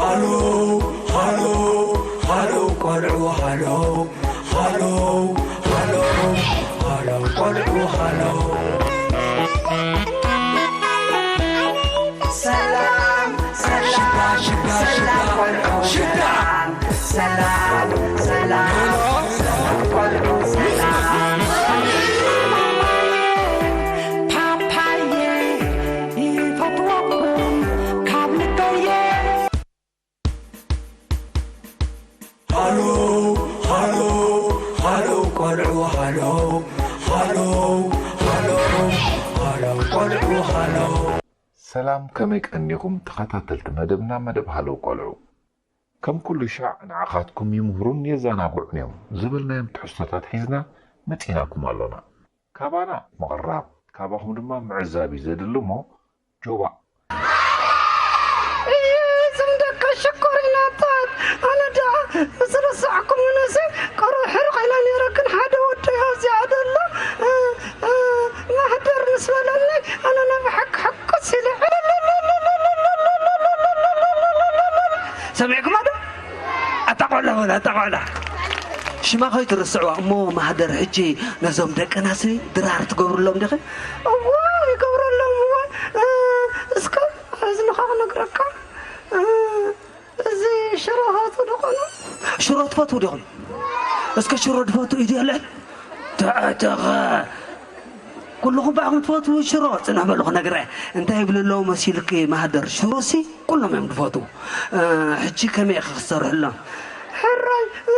ሃሎ ሃሎ ሃሎ ቆልዑ ሃሎ ሃሎ ሃሎ ሃሎ ቆልዑ ሃሎ። ሰላም ሰላም ሽታ ሽታ ሽታ ሰላም ቆልዑ ሽታ ሰላም ሰላም ሰላም ሰላም ቆልዑ ሰላም። ፓፓየ ይፈትወኩም ካብ ልበየ። ሃሎ ሃሎ ሃሎ ቆልዑ ሃሎ ሃሎ ሃሎ ሃሎ ቆልዑ ሃሎ። ሰላም፣ ከመይ ቀኒኹም ተኸታተልቲ መደብና፣ መደብ ሃሎ ቆልዑ? ከም ኩሉ ሻዕ ንዓኻትኩም ይምህሩን የዘናግዑን እዮም ዝበልናዮም ትሕዝቶታት ሒዝና መጺናኩም ኣሎና። ካባና ምቕራብ፣ ካባኹም ድማ ምዕዛብ እዩ ዘድሊ እሞ፣ ጆባእ። እይ፣ እዞም ደቂ ሽኮሪናታት፣ ኣነ ደኣ ምስ ረሳዕኩምንሲ ቅሩብ ሕርቕ ኢለ ነይረ፣ ግን ሓደ ወደይ ኣብዚኣ ደሎ፣ እ፣ እ፣ ማህደር ምስ በለኒ፣ ኣነ ናብ ሓቂ ሕቁስ ኢለ፣ ሰሚዕኩማ ዶ? ኣታ ቆልዑ በሉ፣ ኣታ ቆልዑ። ሽማ ከይትርስዕዋ እሞ ማህደር፣ ሕጂ ነዞም ደቅናሲ ድራር ትገብሩሎም ዲኺ? እዎ፣ ይገብረሎም እዎ። እ፣ እስከ እዝንኻ ክነግረካ። እ፣ እዚ ሽሮ ሃፁ ዶ ኾኑ? ሽሮ ትፈትዉ ዲኹም? እስከ ሽሮ ትፈትዉ ኢድ የለን? ተዕተኸ። ኩልኹም ባዕኹም ትፈትዉ ሽሮ? ጽንሕ በሉ ክነግረ። እንታይ ይብሉ ኣለዉ መሲልኪ ማህደር? ሽሮሲ ኩሎም እዮም ዝፈትዉ። እ፣ ሕጂ ከመይ ኢኺ ክትሰርሕሎም? ሕራይ፣ እ፣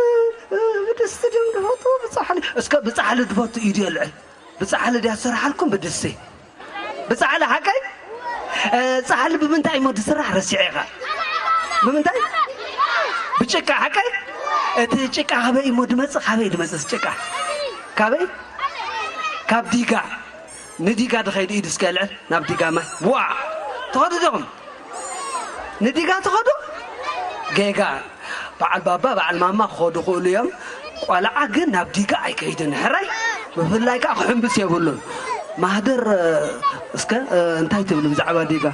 እ፣ ብድስቲ ድዮም ዝፈትዉ? ብጻሕሊ? እስከ ብጻሕሊ ትፈትዉ ኢድ የልዕል። ብጻሕሊ ድያ ትሰርሓልኩም ብድስቲ? ብጻሕሊ ሓቀይ? እ፣ ጻሕሊ ብምንታይ እሞ ዝስራሕ ረሲዐ ኢኻ? ብምንታይ? ብጭቃ ሓቀይ? እቲ ጭቃ ካበይ እሞ ድመጽእ? ካበይ ድመጽእ ጭቃ? ካበይ? ካብ ዲጋ። ንዲጋ ድኸይድ ኢድ እስከ ልዕል ናብ ዲጋ ማይ። ዋ! ትኸዱ ዲኹም? ንዲጋ ትኸዱ? ጌጋ። በዓል ባባ፣ በዓል ማማ ክኸዱ ክእሉ እዮም። ቆልዓ ግን ናብ ዲጋ ኣይከይድን። ሕራይ? ብፍላይ ከኣ ክሕምብስ የብሉን። ማህደር፣ እስከ፣ እንታይ ትብሉ ብዛዕባ ዲጋ?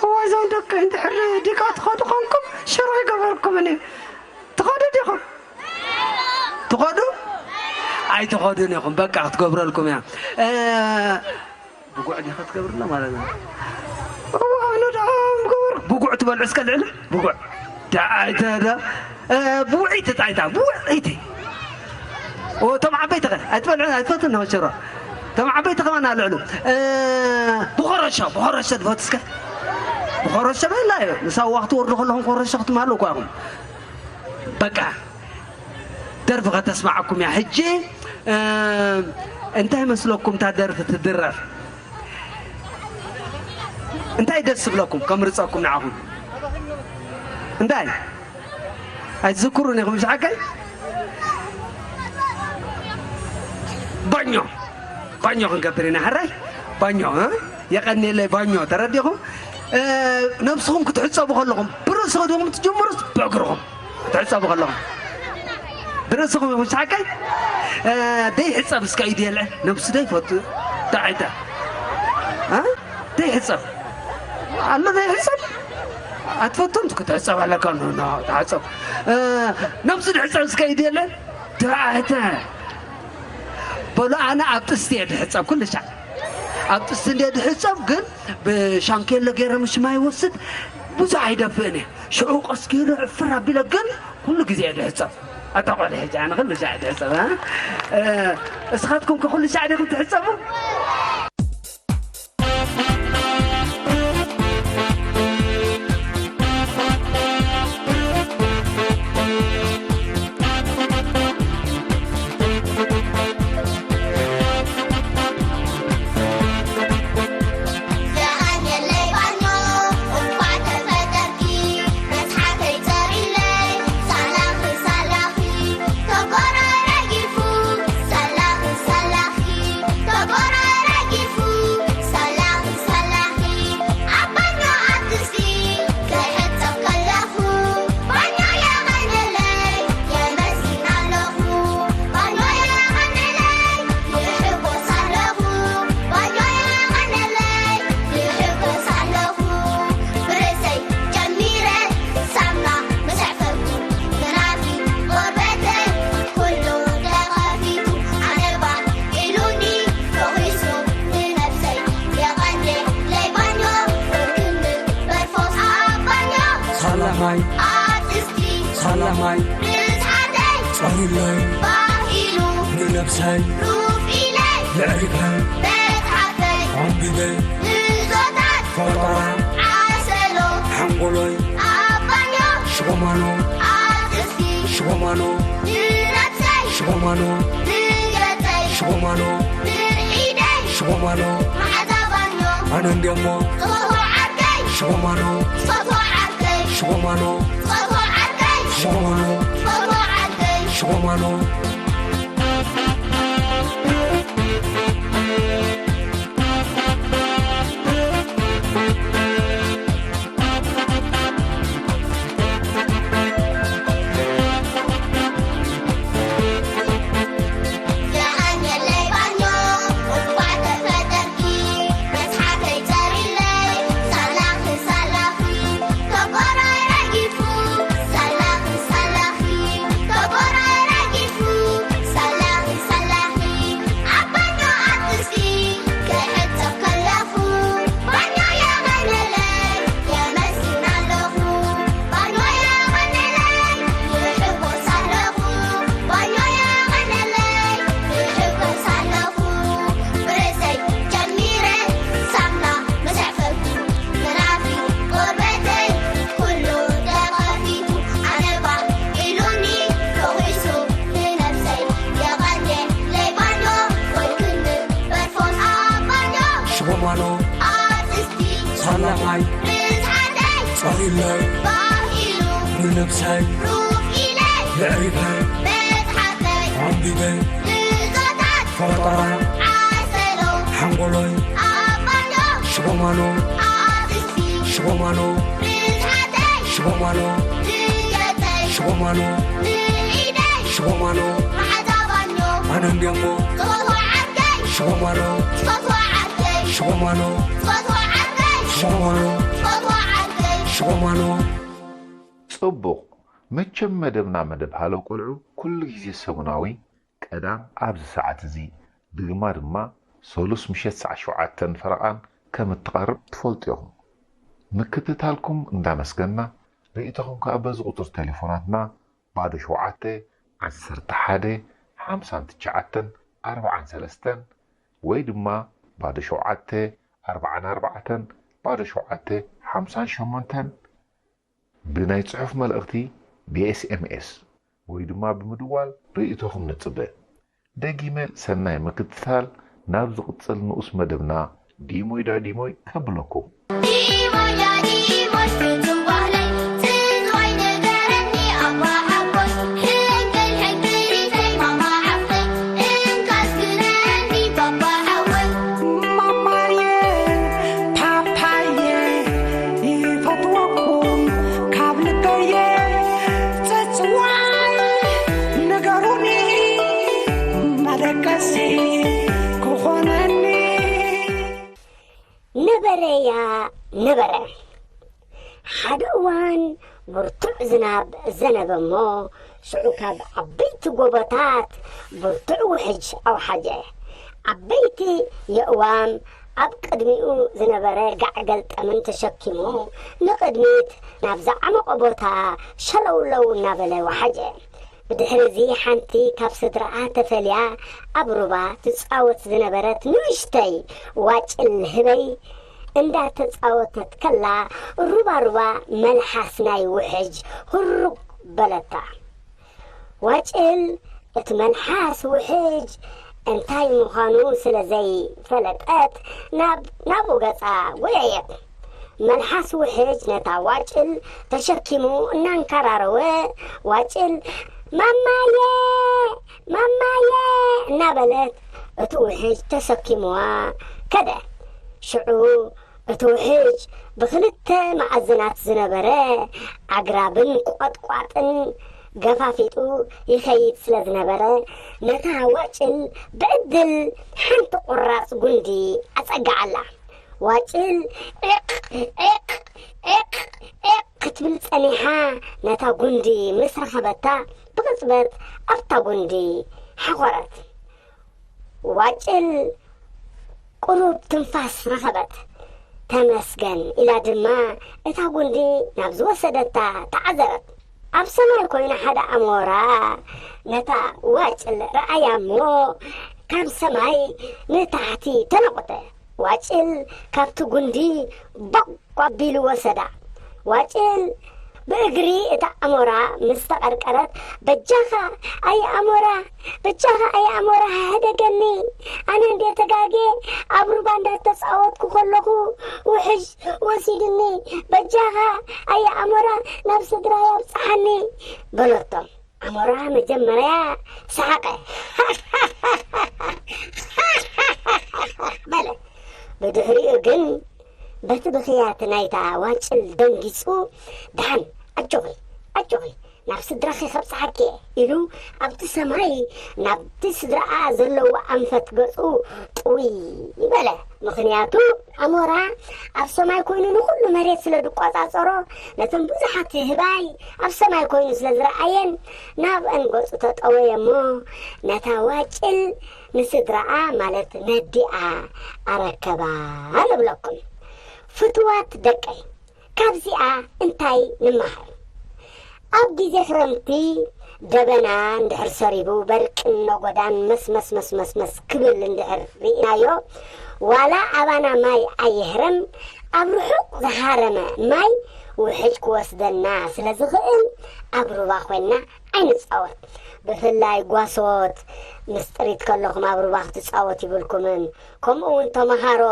እዋይ፣ እዞም ደቂ እንድሕር ዲጋ ትኸዱ ኾንኩም ሽሮ ይገበርኩምን እዩ። ትኸዱ ዲኹም? ትኸዱ? ኣይትኸዱን ኢኹም። በቃ፣ ክትገብረልኩም እያ። እ፣ ብጉዕ ዲኻ ትገብርላ ማለት ነው። እዋ፣ ኣነ ደኣ ምገበርኩ። ብጉዕ ትበልዑ እስከ ልዕሊ? ብጉዕ። ደኣ ኣይተ-፣ ደ-፣ እ፣ ብውዒቲ ጣይታ፣ ብውዒቲ። ኦ፣ እቶም ዓበይቲ ኸ? ኣይትበልዑ፣ ኣይትፈትኑ ሽሮ። እቶም ዓበይቲ ከማን ኣልዕሉ። እ፣ ብኾረሾ፣ ብኾረሾ ትፈቱ እስከ? ብኾረሾ በላ እዩ። ንሳብ ዋኽቲ ወርዶ ከለኹም ኮረሾ ክትማሉ እኳ ኢኹም። በቃ፣ ደርፊ ከተስማዓኩም እያ። ሕጂ፣ እ፣ እንታይ መስለኩም እታ ደርፊ ትድረፍ? እንታይ ደስ ዝብለኩም? ከምርጸኩም ንዓኹም። እንታይ? ኣይትዝክሩን ኢኹም፣ ምሽ ሓቀይ? ባኞ። ባኞ ክንገብር ኢና፣ ሕራይ? ባኞ፣ እ? የቐንየለይ፣ ባኞ። ተረዲኹም? እ፣ ነብስኹም ክትሕጸቡ ከለኹም፣ ብርእሲ ዲኹም ትጅምሩስ ብእግርኹም? ትሕጸቡ ከለኹም ብርእስኹም ኢኹም፣ ሓቀይ? እ፣ ደይሕጸብ እስከ ኢድ የለ፣ ነብሱ ደይፈቱ። ደዓይታ። እ? ደይሕጸብ። ኣሎ ደይሕጸብ? ኣትፈቱን ክትሕጸብ ኣለካ፣ ኖ፣ ኖ፣ ተሓጸብ። እ፣ ነብሱ ድሕጸብ እስከ ኢድ የለ? ደዓይታ። በሉ፣ ኣነ ኣብ ጥስቲ እየ ድሕጸብ፣ ኩሉ ሻዕ። ኣብ ጥስቲ እንደ ድሕጸብ ግን ብሻንኬሎ ገይረ ምሽ ማይ ወስድ፣ ብዙሕ ኣይደፍእን እየ። ሽዑ ቀስ ገይረ ዕፍር ኣቢለ ግን ኩሉ ግዜ እየ ድሕጸብ። ኣታ ቆልዑ ሕጂ ኣነ ኩሉ ሻዕ እየ ድሕጸብ፣ እ? እ፣ እስኻትኩም ከ ኩሉ ሻዕ ዲኹም ትሕጸቡ? ኣትስቲ ሳላማይ ርዝሓተይ ጸሪለይ ባሂሉ ንነብሰይ ሩፍ ኢለይ የዕሪፈ ቤት ሓፈይ ኣንቢበ ንዞታት ፈጠራ ዓሰሎ ሓንጎሎይ ኣባዮ ሽጎማኖ ኣትስቲ ሽጎማኖ ንነብሰይ ሽጎማኖ ንገጸይ ሽጎማኖ ንዒደይ ሽጎማኖ ማሕዛ ባዮ ኣነ እንድየሞ ዝፈትዎ ዓርከይ ሽጎማኖ ዝፈትዎ ዓርከይ ሽጎማኖ ዝፈትዎ ዓርከይ ሽጎማኖ ዝፈትዎ ዓርከይ ሽጎማኖ ሽጎማኖ ኣትስቲ ሳላማይ ርዝሓተይ ጸሪለይ ባሂሉ ንነብሰይ ሩፍ ኢለይ የዕሪፈ ቤት ሓፈይ ኣንቢበ ንዞታት ፈጠራ ዓሰሎ ሓንጎሎይ ኣባዮ ሽጎማኖ ኣትስቲ ሽጎማኖ ርዝሓተይ ሽጎማኖ ንገጸይ ሽጎማኖ ንዒደይ ሽጎማኖ ማሕዛ ባዮ ኣነ እንድየሞ ዝፈትዎ ዓርከይ ሽጎማኖ ዝፈትዎ ዓርከይ ሽጎማኖ ዝፈትዎ ዓርከይ ሽጎማኖ ዝፈትዎ ዓርከይ ሽጎማኖ ጽቡቕ። መቸም መደብና መደብ ሃሎ ቆልዑ ኩሉ ግዜ ሰሙናዊ ቀዳም ኣብዚ ሰዓት እዚ፣ ድግማ ድማ ሰሉስ ምሸት ሰዓት ሸውዓተን ፈረቓን ከም እትቐርብ ትፈልጡ ኢኹም። ምክትታልኩም እንዳመስገና፣ ርእይቶኹም ከኣ በዚ ቁጽሪ ቴሌፎናትና ባዶ ሸውዓተ፣ ዓሰርተ ሓደ፣ ሓምሳን ትሽዓተን፣ ኣርባዓን ሰለስተን ወይ ድማ ባዶ ሸውዓተ፣ ኣርባዓን ኣርባዕተን፣ ባዶ ሸውዓተ፣ ሓምሳን ሸሞንተን ብናይ ጽሑፍ መልእኽቲ፣ ብ ኤስ ኤም ኤስ ወይ ድማ ብምድዋል ርእይቶኹም ንጽበ። ደጊመ ሰናይ ምክትታል ናብ ዝቕጽል ንኡስ መደብና ዲሞይ ዳዲሞይ ከብለኩም። ዲሞይ ዳዲሞይ ፍጹም ባህለይ ትዝዋይ ንገረኒ ኣባ ሓጎይ ሕንቅል ሕንቅሊተይ ማማ ሓፍተይ እንካስ ግነኒ ባባ ሓወይ ማማየ ፓፓየ ይፈትወኩም ካብ ልበየ ጽጽዋይ ንገሩኒ መደቀሲ ክኾነኒ። ነበረያ ነበረ። ሓደ እዋን ብርቱዕ ዝናብ ዘነበ እሞ ሽዑ ካብ ዓበይቲ ጎቦታት ብርቱዕ ውሕጅ ኣውሓጀ። ዓበይቲ የእዋም ኣብ ቅድሚኡ ዝነበረ ጋዕ ገልጠምን ተሸኪሙ ንቕድሚት ናብ ዝዓመቖ ቦታ ሸለውለው እናበለ ወሓጀ። ብድሕሪ እዚ ሓንቲ ካብ ስድርኣ ተፈልያ ኣብ ሩባ ትጻወት ዝነበረት ንእሽተይ ዋጭል ህበይ እንዳተጻወተት ከላ ሩባ ሩባ መልሓስ ናይ ውሕጅ ሁሩግ በለታ። ዋጭል እቲ መልሓስ ውሕጅ እንታይ ምዃኑ ስለ ዘይፈለጠት ናብ ናብኡ ገጻ ጎየየት። መልሓስ ውሕጅ ነታ ዋጭል ተሸኪሙ እናንከራረወ ዋጭል ማማየ ማማየ እናበለት እቲ ውሕጅ ተሰኪምዋ ከደ። ሽዑ እቲ ውሕጅ ብኽልተ መኣዝናት ዝነበረ ኣግራብን ቋጥቋጥን ገፋፊጡ ይኸይድ ስለ ዝነበረ ነታ ዋጭል ብዕድል ሓንቲ ቁራጽ ጉንዲ ኣጸግዓላ። ዋጭል ዒቕ ዒቕ ዒቕ ዒቕ ክትብል ጸኒሓ ነታ ጉንዲ ምስ ረኸበታ ብቕጽበት ኣብታ ጉንዲ ሓኾረት። ዋጭል ቁሩብ ትንፋስ ረኸበት። ተመስገን፣ ኢላ ድማ እታ ጉንዲ ናብ ዝወሰደታ ተዓዘበት። ኣብ ሰማይ ኮይኑ ሓደ ኣሞራ ነታ ዋጭል ረኣያ እሞ፣ ካብ ሰማይ ንታሕቲ ተነቑተ። ዋጭል ካብቲ ጉንዲ ቦቕ ኣቢሉ ወሰዳ። ዋጭል ብእግሪ እታ ኣሞራ ምስ ተቐርቀረት፣ "በጃኻ ኣየ ኣሞራ፣ በጃኻ ኣየ ኣሞራ፣ ሕደገኒ። ኣነ እንዴ ተጋጌ ኣብ ሩባ እንዳተጻወትኩ ከለኹ ውሕጅ ወሲድኒ። በጃኻ ኣየ ኣሞራ፣ ናብ ስድራይ ኣብጽሓኒ" በለቶ። ኣሞራ መጀመርያ ሰሓቐ። በለ። ብድሕሪኡ ግን በቲ ብኽያት ናይታ ዋጭል ደንጊጹ፣ "ደሓን፣ ኣጆኺ፣ ኣጆኺ፣ ናብ ስድራኺ ከብጽሓኪ እየ" ኢሉ ኣብቲ ሰማይ ናብቲ ስድራኣ ዘለዎ ኣንፈት ገጹ ጥውይ በለ። ምኽንያቱ ኣሞራ ኣብ ሰማይ ኮይኑ ንኹሉ መሬት ስለ ዝቆጻጸሮ፣ ነተን ብዙሓት ህባይ ኣብ ሰማይ ኮይኑ ስለ ዝረኣየን፣ ናብአን ገጹ ተጠወየ እሞ፣ ነታ ዋጭል ንስድራኣ ማለት ነዲኣ ኣረከባ ንብለኩም። ፍትዋት ደቀይ፣ ካብዚኣ እንታይ ንመሃር? ኣብ ግዜ ክረምቲ ደበና እንድሕር ሰሪቡ፣ በርቅን ነጎዳን መስ መስ መስ መስ መስ ክብል እንድሕር ርኢናዮ፣ ዋላ ኣባና ማይ ኣይህረም፣ ኣብ ርሑቕ ዝሃረመ ማይ ውሕጅ ክወስደና ስለ ዝኽእል፣ ኣብ ሩባ ኮይንና ኣይንጻወት። ብፍላይ ጓሶት፣ ምስ ጥሪት ከለኹም ኣብ ሩባ ክትጻወት ይብልኩምን። ከምኡ እውን ተመሃሮ፣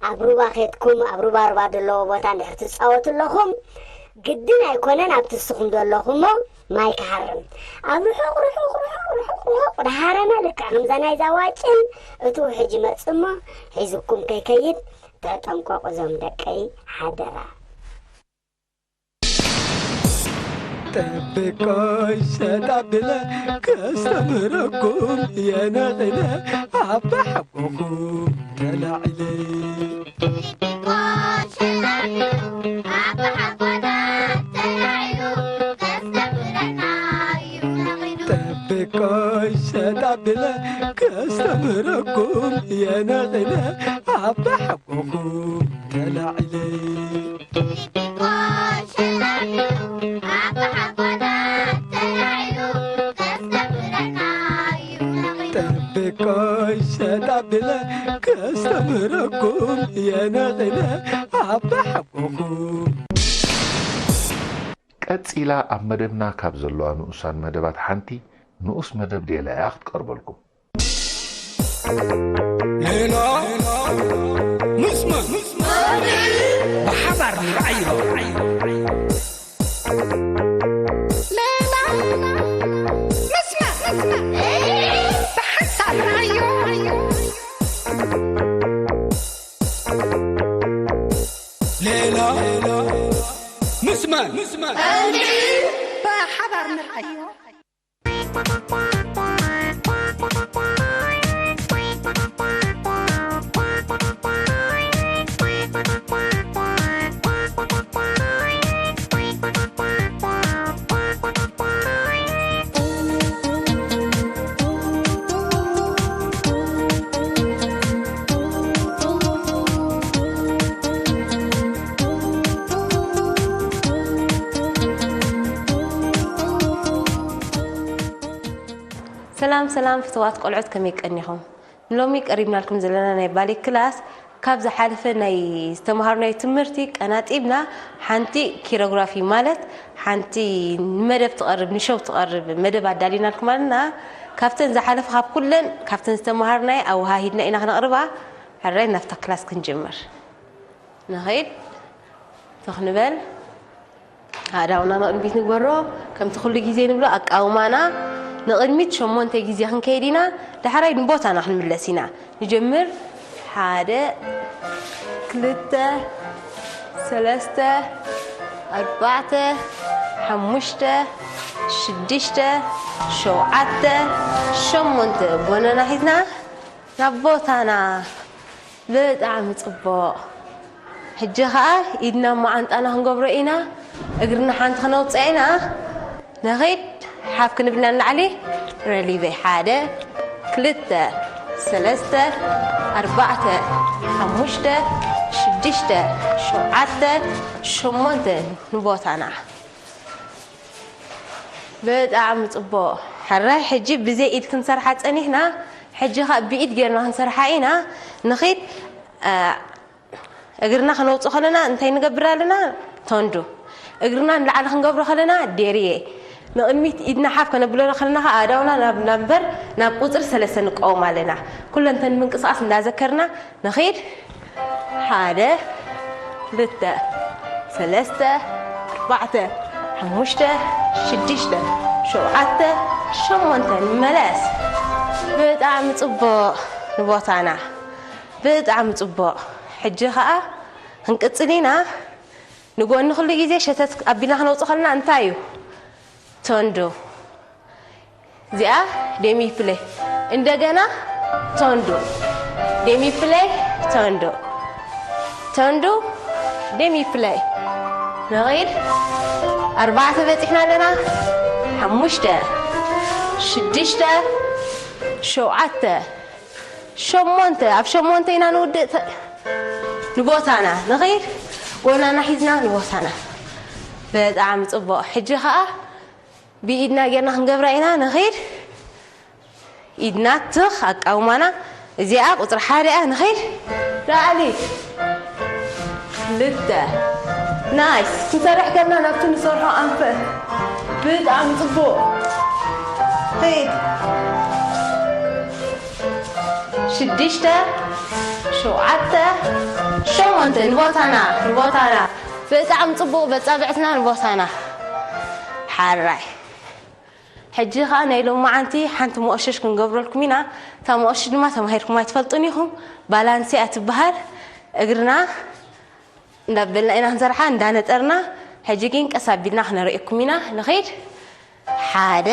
ኣብ ሩባ ኬድኩም፣ ኣብ ሩባ ሩባ ዘለዎ ቦታ እንድሕር ትጻወቱ ኣለኹም፣ ግድን ኣይኮነን ኣብቲ ንስኹም ዘለኹሞ ማይ ክሃርም። ኣብ ርሑቕ፣ ርሑቕ፣ ርሑቕ፣ ርሑቕ፣ ርሑቕ ድሃረመ፣ ልክዕ ከምዛ ናይዛ ዋጭል፣ እቲ ውሕጅ ይመጽእ እሞ ሒዝኩም ከይከይድ ተጠንቀቑ እዞም ደቀይ፣ ሓደራ። ጠብቆይ ሸጣ ብለ ከስተምረኩም የነቕለ ኣብ ሓጎኹም ተላዒለ። ጠብቆይ ሸጣ ብለ ከስተምረኩም የነቕለ ኣብ ሓጎኹም ተላዒለ። ጠብቆይ ሸጣ ብለ ከስተምረኩም የነቕለ ኣብ ሓጎኹም። ቀጺላ ኣብ መደብና ካብ ዘለዋ ንኡሳን መደባት ሓንቲ ንኡስ መደብ ሌላ እያ ክትቀርበልኩም። ሌላ ምስማዕ ብሓባር ንርኣዮ። ሌላ ምስማዕ ብሓንሳብ ንርኣዮ። ሌላ ምስማዕ ብሓባር ንርኣዮ። ሰላም ሰላም ፍትዋት ቆልዑት፣ ከመይ ቀኒኹም? ንሎሚ ቀሪብናልኩም ዘለና ናይ ባሌት ክላስ ካብ ዝሓለፈ ናይ ዝተምሃርናዮ ትምህርቲ ቀናጢብና ሓንቲ ኪሮግራፊ ማለት ሓንቲ ንመደብ ትቐርብ ንሾው ትቐርብ መደብ ኣዳሊናልኩም ኣለና። ካብተን ዝሓለፈ ካብ ኩለን ካብተን ዝተምሃርናዮ ኣወሃሂድና ኢና ክነቕርባ። ሕራይ ናብታ ክላስ ክንጅምር ንኸይድ። ትኽ ንበል። ኣእዳውና ንቕድሚት ንግበሮ። ከምቲ ኩሉ ግዜ ንብሎ ኣቃውማና ንቕድሚት ሸሞንተ ግዜ ክንከይድ ኢና። ዳሕራይ ንቦታና ክንምለስ ኢና። ንጀምር። ሓደ፣ ክልተ፣ ሰለስተ፣ ኣርባዕተ፣ ሓሙሽተ፣ ሽዱሽተ፣ ሸውዓተ፣ ሸሞንተ። ጎነና ሒዝና ናብ ቦታና። ብጣዕሚ ጽቡቕ። ሕጂ ኸኣ ኢድና መዓንጣና ክንገብሮ ኢና። እግርና ሓንቲ ክነውጽኣ ኢና። ንኺድ። ሓፍ ክንብል ኢና ንላዕሊ። ረሊበ። ሓደ፣ ክልተ፣ ሰለስተ፣ ኣርባዕተ፣ ሓሙሽተ፣ ሽዱሽተ፣ ሽተ፣ ሸውዓተ፣ ሸሞንተ ንቦታና። ብጣዕሚ ጽቡቕ። ሕራይ ሕጂ ብዘይ ኢድ ክንሰርሓ ጸኒሕና፣ ሕጂ ኸኣ ብኢድ ጌርና ክንሰርሓ ኢና። ንኺድ፣ እ፣ እግርና ከነውጽእ ከለና እንታይ ንገብር ኣለና? ተንዱ። እግርና ንላዕሊ ክንገብሮ ከለና ዴርየ። ንቕድሚት ኢድና ሓፍ ከነብሎ ከለና ኸኣ ኣእዳውና ናብ፣ ናብ በር ናብ ቁጽሪ ሰለስተ ንቃወም ኣለና። ኩለን እተን ምንቅስቓስ እንዳዘከርና ንኺድ። ሓደ፣ ክልተ፣ ሰለስተ፣ ኣርባዕተ፣ ሓሙሽተ፣ ሽዱሽተ፣ ሸውዓተ፣ ሸሞንተ። ንመለስ። ብጣዕሚ ጽቡቕ። ንቦታና። ብጣዕሚ ጽቡቕ። ሕጂ ኸኣ ክንቅጽል ኢና። ንጎኒ ኩሉ ግዜ ሸተት ኣቢልና ክነውጽእ ከለና እንታይ እዩ? ተንዶ። እዚኣ ደሚ ፕለይ። እንደገና ተንዶ። ደሚ ፕለይ፣ ተንዶ። ተንዶ፣ ደሚ ፕለይ። ንኺድ። ኣርባዕተ በጺሕና ኣለና። ሓሙሽተ፣ ሽዱሽተ፣ ሸውዓተ፣ ሸሞንተ። ኣብ ሸሞንተ ኢና ንውድእ። ተ-፣ ንቦታና ንኺድ። ጎናና ሒዝና ንቦታና። ብጣዕሚ ጽቡቕ። ሕጂ ኸኣ ብኢድና ጌርና ክንገብራ ኢና። ንኺድ። ኢድና ትኽ፣ ኣቃውማና እዚኣ ቁጽሪ ሓደ እያ። ንኺድ። ላዕሊ። ክልተ። ናይስ። ክንሰርሕ ከለና ናብቲ ንሰርሖ ኣንፈት። ብጣዕሚ ጽቡቕ። ኺድ። ሽዱሽተ፣ ሸውዓተ፣ ሸሞንተ። ንቦታና፣ ንቦታና። ብጣዕሚ ጽቡቕ። በጻብዕትና ንቦታና። ሓራይ። ሕጂ ኸኣ ናይ ሎማዓንቲ ሓንቲ መኦሸሽ ክንገብረልኩም ኢና። እታ መኦሸሽ ድማ ተማሂርኩም ኣይትፈልጡን ኢኹም። ባላንስ እያ ትበሃል። እግርና እንዳበልና ኢና ክንሰርሓ፣ እንዳነጠርና። ሕጂ ግን ቀስ ኣቢልና ክነርእየኩም ኢና። ንኺድ። ሓደ፣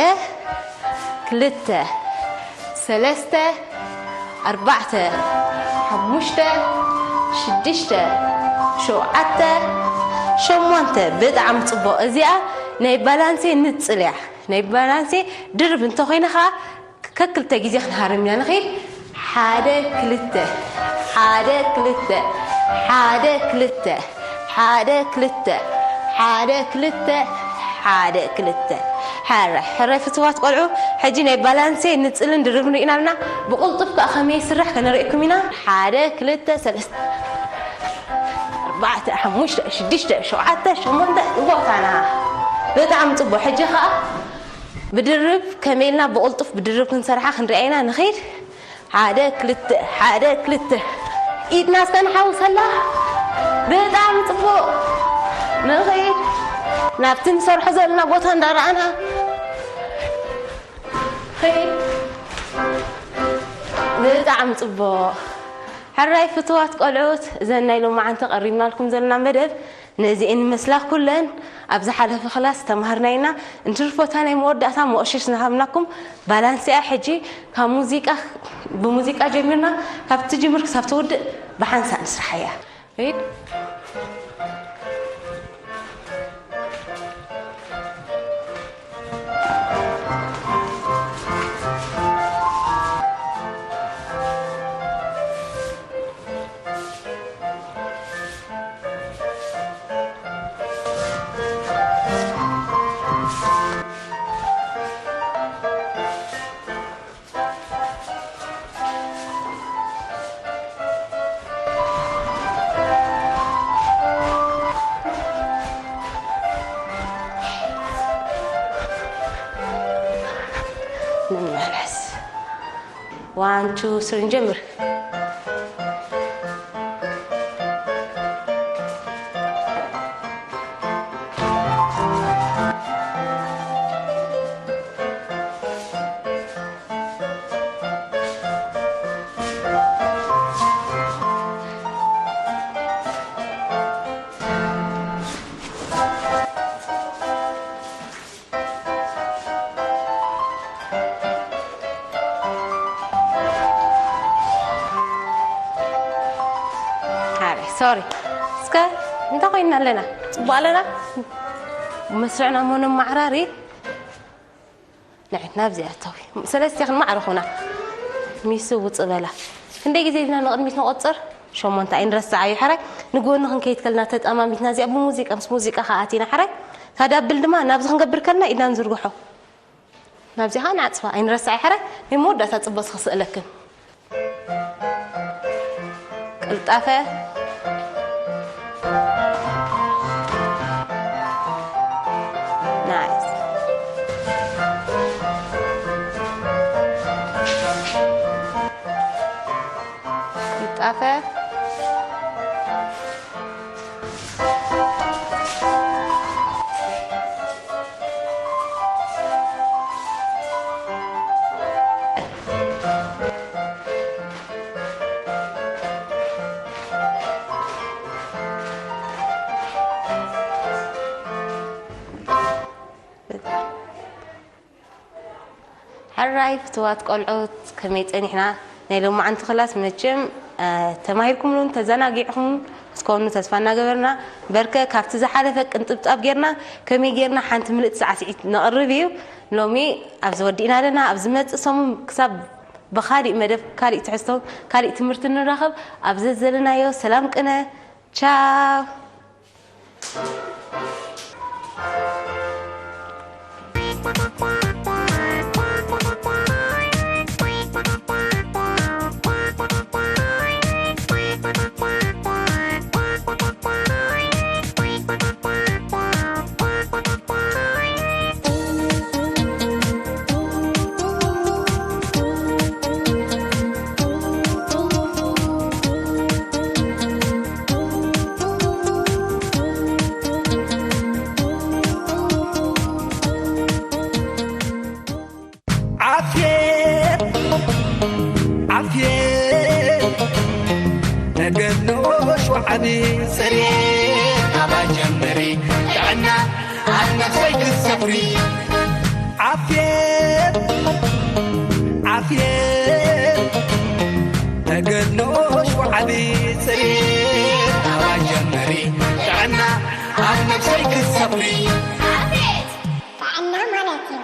ክልተ፣ ሰለስተ፣ ኣርባዕተ፣ ሓሙሽተ፣ ሽዱሽተ፣ ሸውዓተ፣ ሸሞንተ። ብጣዕሚ ጽቡቕ። እዚኣ ናይ ባላንሴ ንጽል እያ። ናይ ባላንሴ ድርብ እንተኾይነ ኸኣ ከክልተ ግዜ ክንሃርም ኢና። ንኺድ። ሓደ፣ ክልተ፣ ሓደ፣ ክልተ፣ ሓደ፣ ክልተ፣ ሓደ፣ ክልተ፣ ሓደ፣ ክልተ፣ ሓደ፣ ክልተ። ሕራይ፣ ሕራይ ፍትዋት ቆልዑ፣ ሕጂ ናይ ባላንሴ ንጽልን ድርብን ርኢና ኣለና። ብቕልጡፍ ከኣ ከመይ ይስራሕ ከነርእየኩም ኢና። ሓደ፣ ክልተ፣ ሰለስተ፣ ኣርባዕተ፣ ሓሙሽተ፣ ሽዱሽተ፣ ሸውዓተ፣ ሸሞንተ፣ ንቦታና። ብጣዕሚ ጽቡቕ። ሕጂ ከኣ ብድርብ ከመይ ኢልና ብቕልጡፍ ብድርብ ክንሰርሓ ክንርኣ ኢና። ንኺድ። ሓደ፣ ክልተ፣ ሓደ፣ ክልተ። ኢድና እስከ ንሓውሰላ። ብጣዕሚ ጽቡቕ። ንኺድ። ናብቲ ንሰርሖ ዘለና ቦታ እንዳረኣና። ኺድ። ብጣዕሚ ጽቡቕ። ሕራይ ፍትዋት ቆልዑት፣ እዘን ናይ ሎማዓንቲ ቀሪብናልኩም ዘለና መደብ ነዚኤን ይመስላ ኩለን። ኣብ ዝሓለፈ ክላስ ተማሃርና ኢና። እንትርፎ እታ ናይ መወዳእታ መቆሸሽ ዝሃብናኩም ባላንስ እያ። ሕጂ ካብ ሙዚቃ፣ ብሙዚቃ ጀሚርና፣ ካብ ትጅምር ክሳብ ትውድእ ብሓንሳእ ንስርሓያ። ሪድ። ንመለስ። ዋን፣ ቱ፣ ስሪ፣ ንጀምር። ኣረ፣ ሶሪ። እስከ እንታይ ኮይንና ኣለና? ጽቡቕ ኣለና? መስርዕና እሞ ነመዓራሪ። ንዒ፣ ናብዚ ኣተዊ። ሰለስቲኽን ማዕረ ኹና። ሚሱ ውጽእ በላ። ክንደይ ግዜ ኢልና ንቕድሚት ንቖጽር? ሸሞንተ ኣይንረስዓዮ ሕራይ። ንጎኒ ክንከይድ ከለና ተጠማሚትና እዚኣ ብሙዚቃ፣ ምስ ሙዚቃ ከኣ ኣቲና ሕራይ። ታዳብል ድማ ናብዚ ክንገብር ከለና ኢድና ንዝርግሖ። ናብዚ ከኣ ንዓጽፋ። ኣይንረስዓዮ ሕራይ። ናይ መወዳእታ ጽቡቕ ክስእለክን። ቅልጣፈ። ናይስ። ቅልጣፈ። ሕራይ ፍትዋት ቆልዑት፣ ከመይ ጸኒሕና? ናይ ሎማዓንቲ ክላስ መቸም፣ እ፣ ተማሂርኩምሉን ተዘናጊዕኹም ክትኮኑ ተስፋ እናገበርና፣ በርከ ካብቲ ዝሓለፈ ቅንጥብጣብ ጌርና፣ ከመይ ጌርና ሓንቲ ምልእቲ ሳዕስዒት ነቕርብ እዩ። ሎሚ ኣብዚ ወዲእና ኣለና። ኣብ ዝመጽእ ሰሙን ክሳብ ብኻሊእ መደብ፣ ካሊእ ትሕዝቶ፣ ካሊእ ትምህርቲ ንራኸብ። ኣብ ዘዘለናዮ ሰላም ቅነ። ቻው። ዓፍየት ዓፍየት ተገድሎ ሸውዓቢ ጽሬት ኣባጀምሪ ጥዕና ኣብ ነፍሰይ ክትሰፍሪ ዓፍየት ዓፍየት ተገድሎ ሸውዓቢ ጽሬት ኣባጀምሪ ጥዕና ኣብ ነፍሰይ ክትሰፍሪ ዓፍየት ጥዕና ማለት እዩ።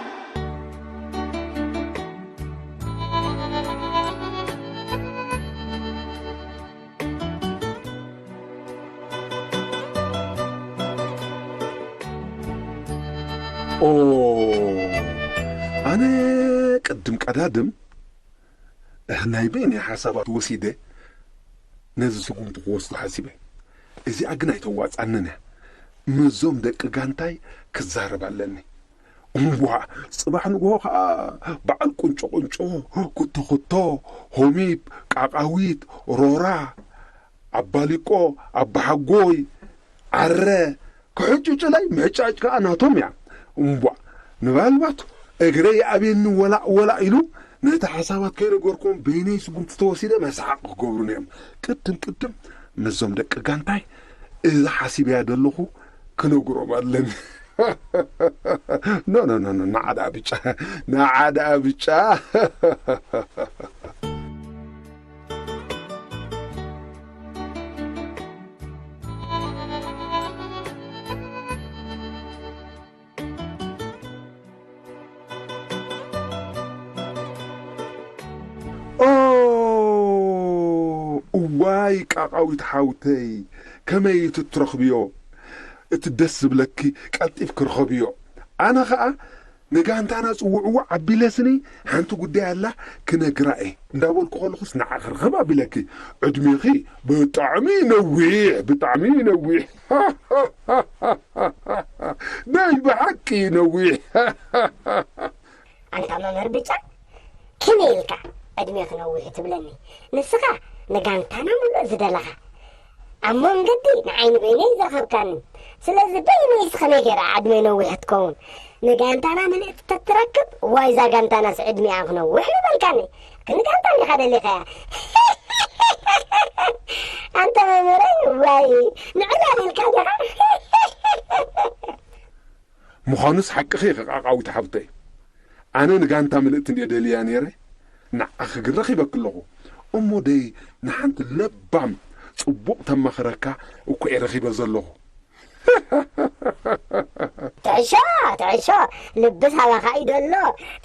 ኦ ኣነ ቅድም ቀዳድም ናይ በይነይ ሓሳባት ወሲደ ነዚ ስጉምቲ ክወስዶ ሓሲበ። እዚኣ ግን ኣይተዋጽኣንን እያ። ምስዞም ደቂ ጋንታይ ክዛረብ ኣለኒ። እምቧእ፣ ጽባሕ ንግሆ ኸኣ በዓል ቁንጮ ቁንጮ፣ ኩቶ ኩቶ፣ ሆሚፕ፣ ቃቃዊት፣ ሮራ፣ ኣባሊቆ፣ ኣባሓጎይ፣ ዓረ፣ ክሕጭጭለይ ምሕጫጭ ከኣ ናቶም እያ። እምቧእ፣ ንባልባት እግረይ ይኣብየኒ ወላእ ወላእ ኢሉ ነቲ ሓሳባት ከይነገርኩም በይነይ ስጉምቲ ተወሲደ መስሓቕ ክገብሩኒ እዮም። ቅድም ቅድም ምስዞም ደቂ ጋንታይ እዛ ሓሲበያ ዘለኹ ክነግሮም ኣለኒ። ኖ ኖ ኖ ኖ ንዓ ደኣ ብጫ ንዓ ደኣ ብጫ። ኦ እዋይ ቃቃዊት ሓውተይ ከመይ እቲ ትረኽብዮ እቲ ደስ ዝብለኪ ቀልጢፍኪ ርኸብዮ ኣነ ኸኣ ንጋንታና ጽውዕዎ ኣቢለ ስኒ ሓንቲ ጉዳይ ኣላ ክነግራ እየ እንዳበልኩ ከለኹስ ንዓኺ ርኸብ ኣቢለኪ ዕድሜኺ ብጣዕሚ ነዊሕ ብጣዕሚ ነዊሕ ናይ ብሓቂ ነዊሕ ኣንታ መምህር ብጫ ከመይ ኢልካ ዕድሜኺ ነዊሑ ትብለኒ ንስኻ ንጋንታና ምሉእ ዝደለኻ ኣብ መንገዲ ንዓይ ንበይነይ ዝረኸብካኒ ስለዚ በይነይስ ከመይ ገይረ ዕድመይ ነዊሑ ትከውን ንጋንታና ምልእቲ ተትረክብ ዋይ እዛ ጋንታናስ ዕድሚኣ ክነውሕ ምበልካኒ ንጋንታ ዲኻ ደሊኻያ ኣንታ መምህረይ ዋይ ንዕላል ኢልካ ዲኻ ምዃኑስ ሓቅኺ ኢኺ ቃቃዊት ሓብተይ ኣነ ንጋንታ ምልእቲ እንድየ ደልያ ነይረ ንዓኺ ግን ረኺበኪ ኣለኹ እሞ ደይ ንሓንቲ ለባም ጽቡቕ ተማኽረካ እኮ እየ ረኺበ ዘለኹ ትዕሾ ትዕሾ ልብስ ኣባኻ እዩ ደሎ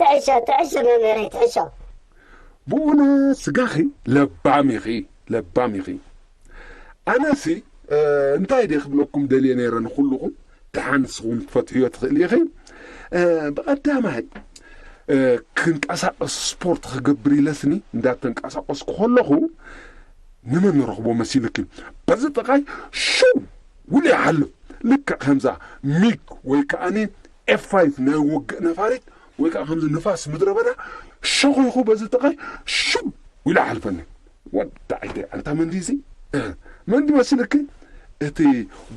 ትዕሾ ትዕሾ መምህረይ ትዕሾ ብእውነት ስጋኺ ለባም ኢኺ ለባም ኢኺ ኣነሲ እንታይ ደ ክብለኩም ደልየ ነይረ ንኩልኹም፣ ደሓን ንስኹም ክትፈትሕዮ ትኽእል ኢኺ። ብቐዳማይ ክንቀሳቀስ፣ ስፖርት ክገብር ኢለስኒ እንዳተንቀሳቀስኩ ከለኹ፣ ንመን ንረኽቦ መሲልኪ? በዚ ጥቃይ ሽው ውሉ ይሓልፍ። ልክዕ ከምዛ ሚግ ወይ ከዓኒ ኤፍ ፋይቭ ናይ ውግእ ነፋሪት ወይ ከዓ ከምዚ ንፋስ ምድረ በዳ ሸኾይኹ በዚ ጥቃይ ሽው ኢሉ ሓልፈኒ። ወዲ ዓይደይ፣ ኣንታ መንዲ እዚ፣ መንዲ መሲልኪ? እቲ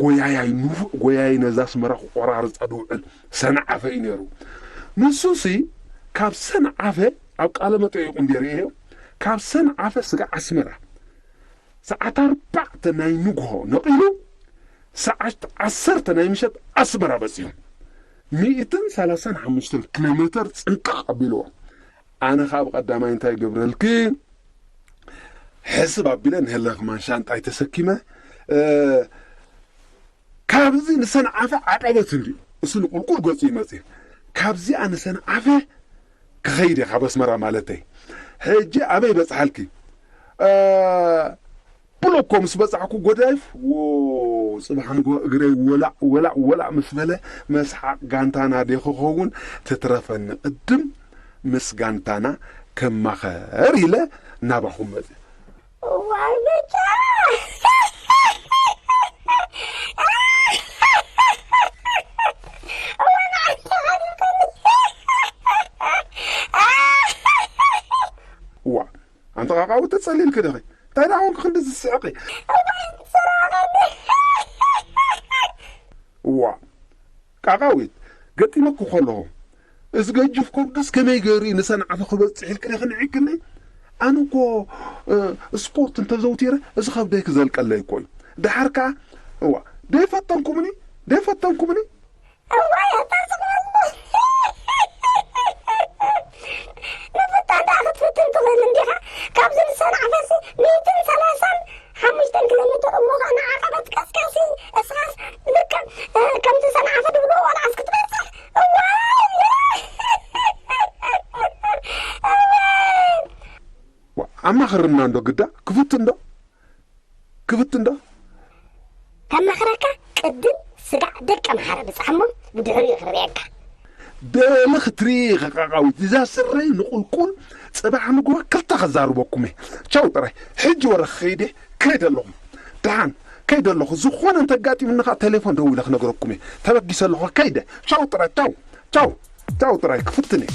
ጎያያይ፣ ንፉዕ ጎያያይ፣ ነዛ ኣስመራ ክቆራርጻ ዝውዕል ሰንዓፈ እዩ ነይሩ። ንሱሲ ካብ ሰንዓፈ፣ ኣብ ቃለ መጠይቁ እንደ ርእዮ፣ ካብ ሰንዓፈ ስጋዕ ኣስመራ ሰዓት ኣርባዕተ ናይ ንግሆ ነቒሉ፣ ሰዓት ዓሰርተ ናይ ምሸት ኣስመራ በጺሑ። ሚእትን ሰላሳን ሓሙሽተን ኪሎ ሜተር ጽንቅቕ ኣቢልዎ። ኣነ ኸኣ ብቐዳማይ እንታይ ገብረልኪ? ሕስብ ኣቢለ ንህለ ከማን ሻንጣይ ተሰኪመ፣ እ፣ ካብዚ ንሰንዓፈ ዓቐበት እንድዩ። እሱ ንቁልቁል ገጹ ይመጽእ። ካብዚኣ ንሰንዓፈ ክኸይድ እየ፣ ካብ ኣስመራ ማለተይ። ሕጂ ኣበይ በጽሓልኪ? እ፣ ብሎኮ ምስ በጻሕኩ ጎዳይፍ፣ ዎ፣ ጽባሕ ንግሆ እግረይ ወላዕ፣ ወላዕ፣ ወላዕ ምስ በለ፣ መስሓቕ ጋንታና ደ ክኸውን ትትረፈኒ። ቅድም ምስ ጋንታና ከማኸር ኢለ ናባኹም መጽእ። እዋይ ብጫ! እዋይ ንዓይ ተኻዲምከኒ! እዋ፣ ኣንተ ቃቃዊ ተጸሊልኪ ዲኺ? እንታይ ደኣ ኮንኪ ክንዲ ዝስሕቂ? እዋ፣ ቃቃዊት፣ ገጢመኪ ከለኹ፣ እዚ ገጅፍ ከብዱስ ከመይ ገይሩ እዩ ንሰንዓፈ ክበጽሕ ኢልኪ ዲኺ ንዒክኒ? ኣነ እኮ፣ እ፣ ስፖርት እንተዘውቲረ፣ እዚ ከብደይ ክዘልቀለይ እኮ እዩ። ደሓር ከኣ፣ እዋ፣ ደይፈተንኩምኒ፣ ደይፈተንኩምኒ። እዋይ፣ ኣታ ጽቡቕ። ምፍታን ደኣ ክትፍትን ትኽእል እንዲኻ። ካብዚ ንሰንዓፈሲ ሚእትን ሰላሳን ሓሙሽተን ኪሎ ሜተር እሞ ኸኣ ንዓቐበት ቀስቃሲ፣ እስኻስ ልክዕ፣ እ፣ ከምቲ ሰንዓፈ ድብሎ ዋላ እስክትበጽሕ። እዋይ! እዋይ! ዋ፣ ኣማኽርና እንዶ ግዳ፣ ክፍትን ዶ? ክፍትን ዶ? ከማኽረካ ቅድም ስጋዕ ደቂ ኣምሓረ ብጻሕ እሞ ብድሕሪኡ ክርእየካ። ደሊ ክትርኢ ኢኺ ቃቃዊት፣ እዛ ስረይ ንቁልቁል ጽባሕ ንግሆ ክልተ ከዛርበኩም እየ። ቻው ጥራይ። ሕጂ ወረ ክኸይድ እየ፣ ከይደ ኣለኹ። ደሓን፣ ከይደ ኣለኹ። ዝኾነ እንተጋጢምኒ ኸኣ ቴሌፎን ደዊለ ክነግረኩም እየ። ተበጊሰ ኣለኹ፣ ከይደ። ቻው ጥራይ፣ ቻው፣ ቻው፣ ቻው ጥራይ፣ ክፍትን እየ።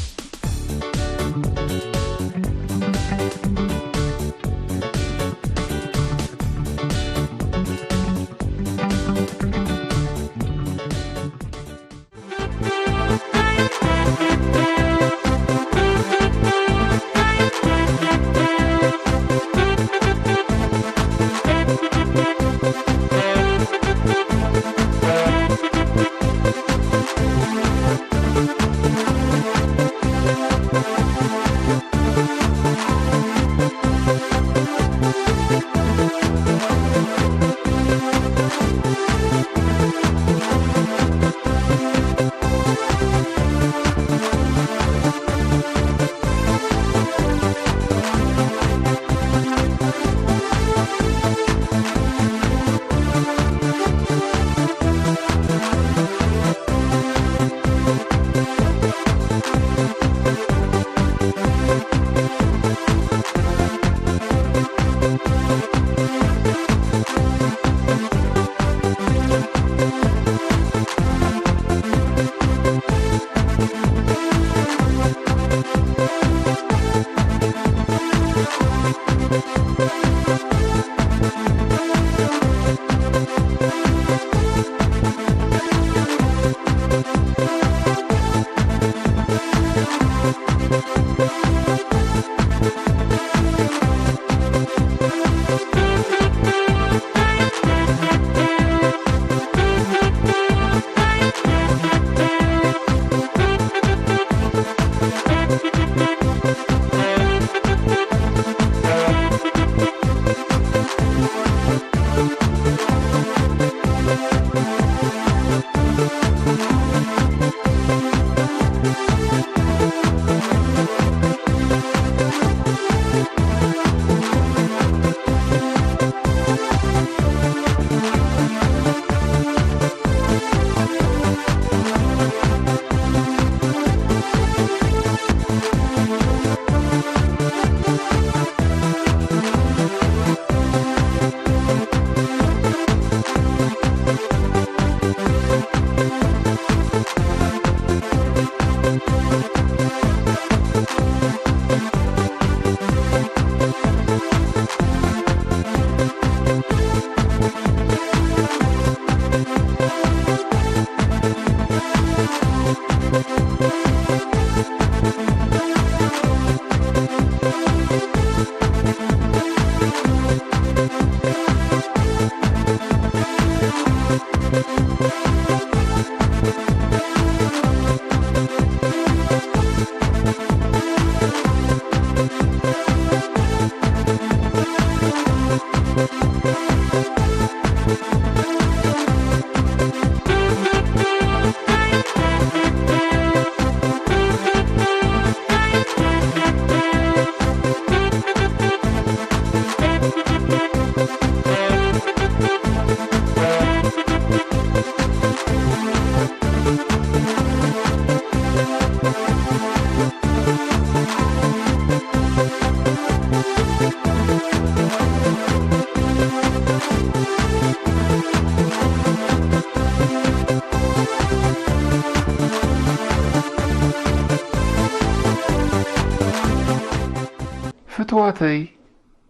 ኣሕዋተይ፣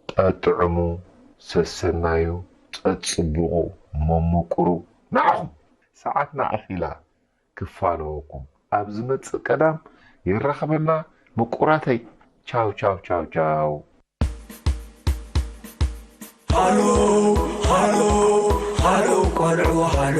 ጠጥዕሙ፣ ሰሰናዩ፣ ጸጽብቑ፣ መምቁሩ። ንዓኹም ሰዓትና ኣኺላ ክፋነወኩም። ኣብ ዝመጽእ ቀዳም የራኽበና ምቁራተይ። ቻው ቻው ቻው ቻው። ሃሎ ሃሎ ሃሎ ቆልዑ ሃሎ